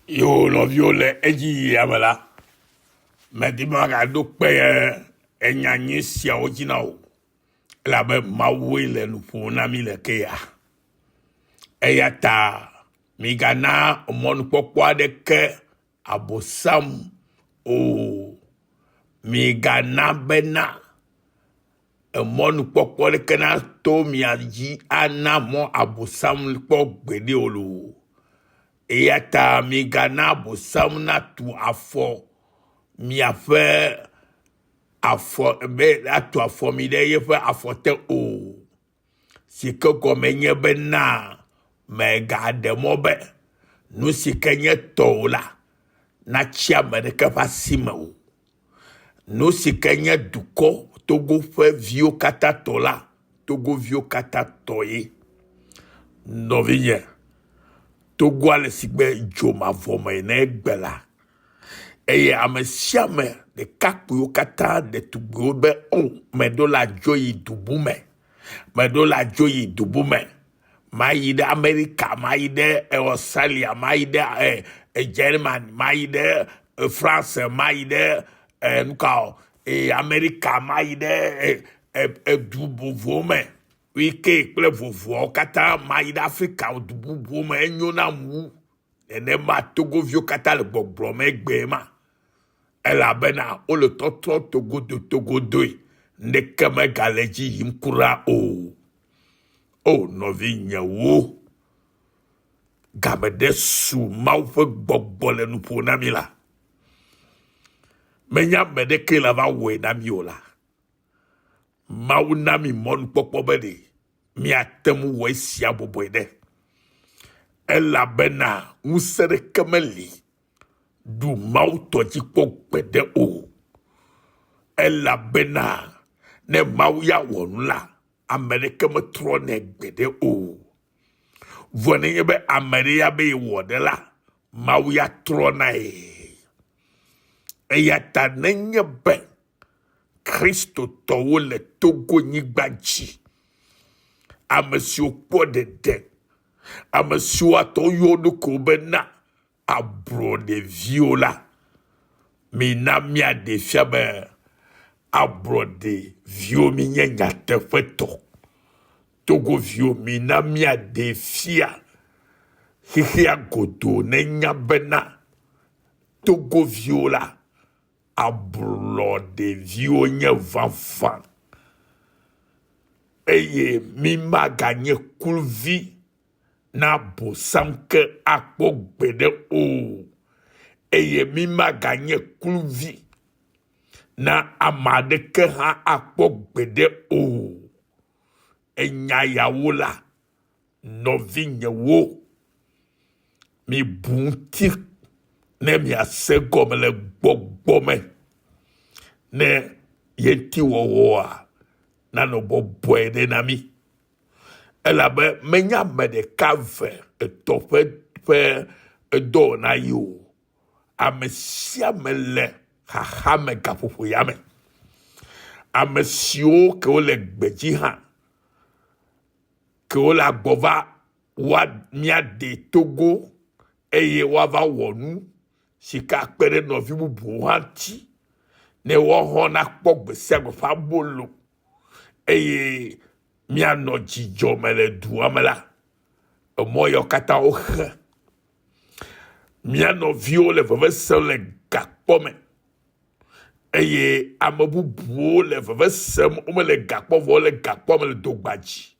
Yo nɔviwo le edzi yia me la, medi be magaɖo kpe enya nyui siawo dzi na wò elabe Mawue le nu ƒom na mí le ke ya. Eya ta migana mɔnukpɔkpɔ aɖeke Abosam o. Migana bena emɔnukpɔkpɔ ɖeke nato mia dzi ana mɔ Abosam kpɔ gbeɖe o loo. Eya ta migana Abosam natu afɔ miaƒe afɔ be atu afɔ mi ɖe yeƒe afɔ te o. Si ke gɔme nye bena mègaɖe mɔ be nu si ke nye tɔwò la natsi ame ɖeke ƒe asi me o. Nu si ke nye dukɔ Togo ƒe viwo katã tɔ la, Togoviwo katã tɔ ye. Nɔvinye, Togoa le sigbe dzo mavɔ me ene egbe la. Eye ame sia ame, ɖekakpuiwo katã, ɖetugbiwo be, O, meɖo la dzo yi du bu me. Meɖo la dzo yi du bu me. Mayi ɖe Amerika, mayi ɖe Australia, mayi ɖe eh, eh, Germany, mayi ɖe eh, France, mayi ɖe eh, nuka o, eh, Amerika, mayi ɖe eh, eh, edu vovowo me. UK kple vovoawo katã, mayi ɖe Afrika du bubuwo me, enyo nam wu. Nenema Togoviwo katã le gbɔgblɔm egbee ma. Elabena wole tɔtrɔ togodotogodoe. Ŋɖeke megale edzi yim kura o. O nɔvinyewo, game ɖe su Mawu ƒe gbɔgbɔ le nu ƒom na mi la, menye ame ɖekee la va wɔe na mi o la, Mawu na mi mɔnukpɔkpɔ be ɖe míate ŋu wɔ esia bɔbɔe ɖe. Elabena ŋusẽ ɖeke meli ɖu Mawu tɔ dzi kpɔ gbeɖe o. Elabena ne Mawu ya wɔ nu la, ame ɖeke metrɔnɛ gbeɖe o. Vɔ nenye be ame ɖe ya be yewɔ ɖe la, Mawu ya trɔnae. Eya ta nenye be Kristotɔwo le Togo-nyigba dzi, ame siwo kpɔ ɖeɖe, ame siwo ate ŋu yɔ wo ɖokuiwo bena ablɔɖeviwo la, mina míaɖee fia be ablɔɖeviwo míenye nyateƒetɔ. Togoviwo, mina míaɖee fia xexea godoo nenya bena Togoviwo la, ablɔɖeviwo nye vavã eye mímaganye kluvi na Abosam ke akpɔ gbeɖe o, eye mímaganye kluvi na ame aɖeke hã akpɔ gbeɖe o. Enya yawo la, nɔvinyewo, mibu ŋuti ne miase gɔme le gbɔgbɔ me ne ye ŋutiwɔwɔa nanɔ bɔbɔe ɖe na mí. Elabe menye ame ɖeka, eve, etɔ̃ ƒe ƒe dɔwɔna ye o. Ame sia ame le xaxa me gaƒoƒo ya me. Ame siwo ke wole gbedzi hã, ke wole agbɔ va woa míade Togo eye woava wɔ nu si ke akpe ɖe nɔvi bubuwo hã ŋuti ne woawo hã nakpɔ gbe sia gbe ƒe abolo eye míanɔ dzidzɔ me le dua me la, emɔ yawo katã woxe. Mía nɔviwo le veve sem le gakpɔ me eye ame bubuwo le veve sem womele gakpɔ vɔ wole gakpɔ me le dogba dzi.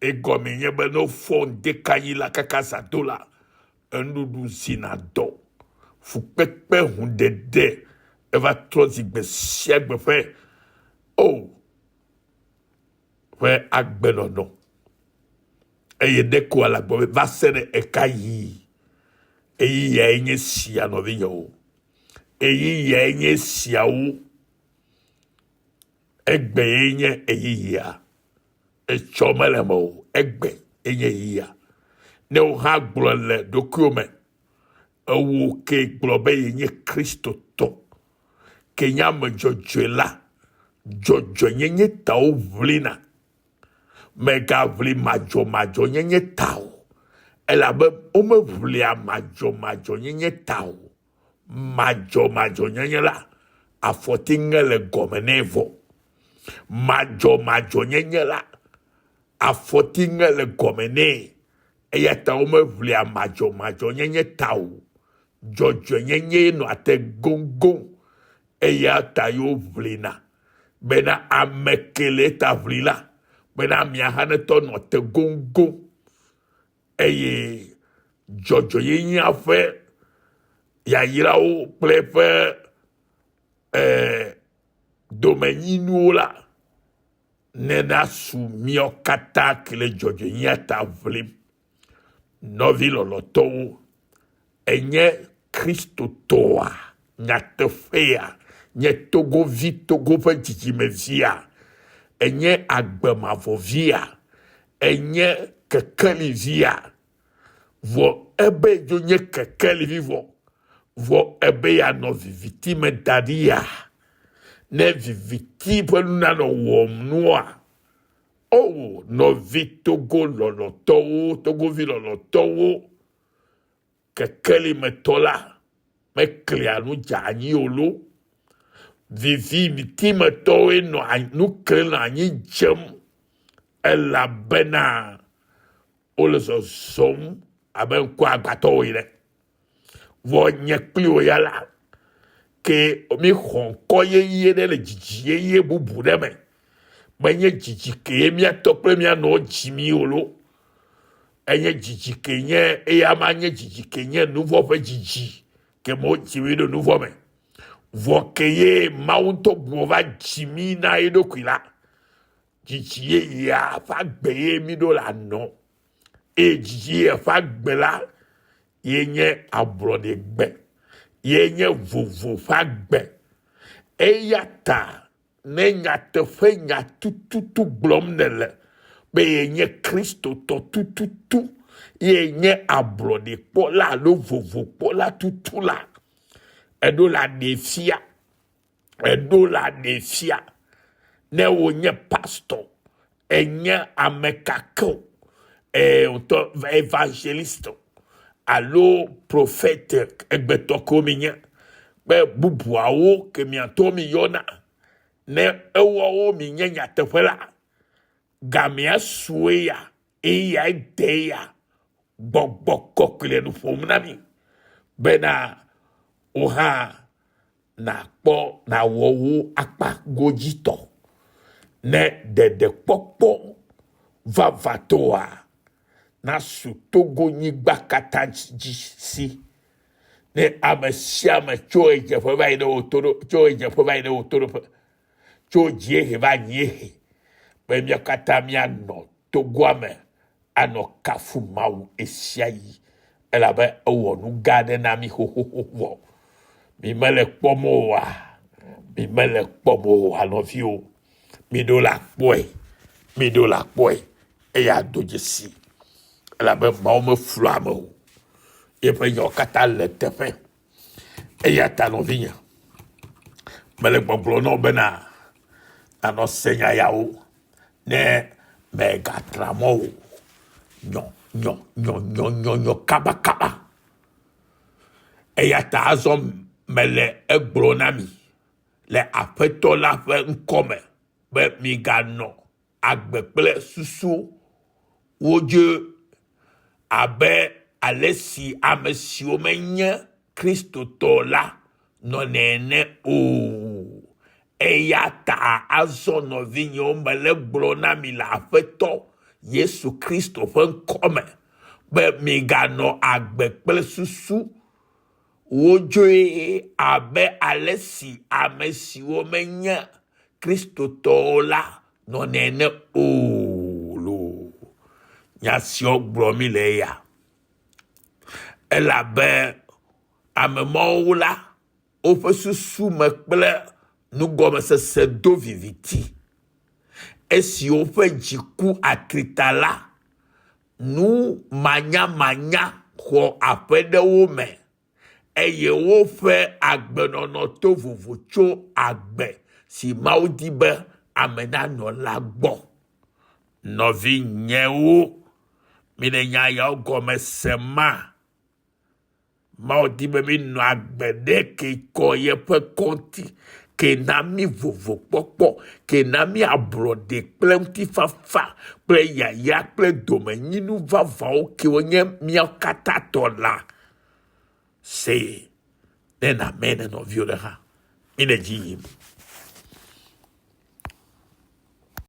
Egɔmee nye be ne wofɔ ŋdeka yi la kaka zã do la, enuɖuɖu zina dɔ. Fukpekpe hũɖeɖe eva trɔ zi gbe sia gbe ƒe o ƒe agbenɔnɔ. Eye ɖeko ale agblɔ be va se ɖe ɣekaɣi? Ɣeyiɣiae nye esia nɔvinyewo. Ɣeyiɣiae nye esiawo. Egbe ye nye ɣeyiɣia. Etsɔ mele eme o. Egbe ye nye ɣeyiɣia. Ne wò hã gblɔ le ɖokuiwò me, ewò ke gblɔ be yenye Kristotɔ, ke nye ame dzɔdzɔe la, dzɔdzɔenyenye ta woʋlina. Mègaʋli madzɔmadzɔnyenye ta o. Elabe womeʋlia madzɔmadzɔnyenye ta o. Madzɔmadzɔnyenye la, afɔti ŋe le gɔme nɛ vɔ. Madzɔmadzɔnyenye la, afɔti ŋe le gɔme nɛ. Eya ta womeʋlia madzɔmadzɔnyenye ta o. Dzɔdzɔenyenyee nɔa te goŋgoŋ. Eya ta ye woʋlina bena ame ke le eta ʋli la, bena amea hã netɔ nɔ te goŋgoŋ. Eye dzɔdzɔenyenyea ƒe yayrawo kple eƒe eh, domenyinuwo la nena su míawo katã ke le dzɔdzɔenyenyea ta ʋlim. Nɔvi lɔlɔ̃tɔwo, ènye Kristotɔa? Nyateƒea? Nye Togovi, Togo ƒe dzidzimevia? Ènye agbe mavɔ via? Ènye kekelivia? Vɔ ebe dzo nye kekelivi vɔ, vɔ ebe yeanɔ viviti me da ɖia? Ne viviti ƒe nu nanɔ wɔm nua, O nɔvi Togo lɔlɔ̃tɔwo, Togovi lɔlɔ̃tɔwo, kekelimetɔ la meklia nu dze anyi o lo. Vivitimetɔwoe nɔ nu klim nɔ anyi dzem elabena wole zɔzɔm abe ŋkuagbãtɔwo ene. Vɔ nye kpli wò ya la, ke míxɔ ŋkɔ yeye ɖe le dzidzi yeye bubu ɖe me. Menye dzidzi kee mía tɔ kple mía nɔwo dzi mí o lo. Enye dzidzi ke nye eya ma nye dzidzi ke nye nuvɔ ƒe dzidzi ke me wodzi mí ɖo nuvɔ me. Vɔ ke ye Mawu ŋutɔ gbugbɔ va dzi mí na eɖokui la, dzidzi yeyea ƒe agbe ye mí ɖo la nɔ. Eye dzidzi yeyea ƒe agbe la ye nye ablɔɖegbe, ye nye vovo ƒe agbe. Eya ta ne nyateƒe nya tututu gblɔm nèle be yenye Kristotɔ tututu, ye nye ablɔɖekpɔla alo vovokpɔla tutu la, eɖo la ɖee fia. Eɖo la ɖee fia. Ne wònye pastɔ, ènye ame kake o, ee, ŋutɔ evangeliste o, alo profete egbetɔ kewo minye, kple bubuawo ke mia ŋutɔwo miyɔna, ne ewɔwo minye nyateƒe la, gamea sue ya, eyae de ya, gbɔgbɔ kɔkɔe le nu ƒom na mi bena wò hã nàkpɔ nàwɔ wò akpa godzitɔ ne ɖeɖekpɔkpɔ vavãtɔa nasu Togonyigba katã dzi si. Ne ame sia ame tso ɣedzeƒe va yi ɖe ɣetoɖo, tso ɣedzeƒe va yi ɖe ɣetoɖoƒe, tso dziehe va anyiehe, be míawo katã míanɔ Togoa me anɔ kafu Mawu ɣesiaɣi elabe ewɔ nu gã aɖe na mí xoxoxo vɔ. Mi mele kpɔm oa? Mi mele kpɔm oa, nɔviwo? Miɖo la kpɔe, miɖo la kpɔe eye ado dzesi elabe Mawu meflua ame o. Yeƒe nyawo katã le teƒe. Eya ta nɔvinye, mele gbɔgblɔ na wò bena nànɔ se nya yawo ne mègatra mɔ o. Nyɔ, nyɔ, nyɔ, nyɔ, nyɔ, nyɔ kabakaba. Eya ta azɔ mele egblɔ na mi le Aƒetɔ la ƒe ŋkɔ me be miganɔ agbe kple susu wodzoe abe ale si ame siwo menye Kristotɔ la nɔnɛ ene o. Eya ta azɔ nɔvinyewo mele gblɔ na mi le Aƒetɔ Yesu Kristo ƒe ŋkɔ me be miganɔ agbe kple susu wodzoe abe ale si ame siwo menye Kristotɔwo la nɔnɛ ene o loo. Nya siwo gblɔm mi le eya. Elabe ame mawo la, woƒe susu me kple nugɔmesese do viviti. Esi woƒe dzi ku atri ta la, nu manyamanya xɔ aƒe ɖe wo me eye woƒe agbenɔnɔ to vovo tso agbe si Mawu di be ame nanɔ la gbɔ. Nɔvinyewo, Mile nya yawo gɔme sema? Mawu di be mínɔ agbe ɖe ke kɔ yeƒe kɔŋti, ke na mí vovokpɔkpɔ, ke na mí ablɔɖe kple ŋutifafa kple yayra kple domenyinu vavãwo kewo nye míawo katã tɔ la. See ne nàmɛ ne nɔviwò ɖe hã. Míle dzi yim.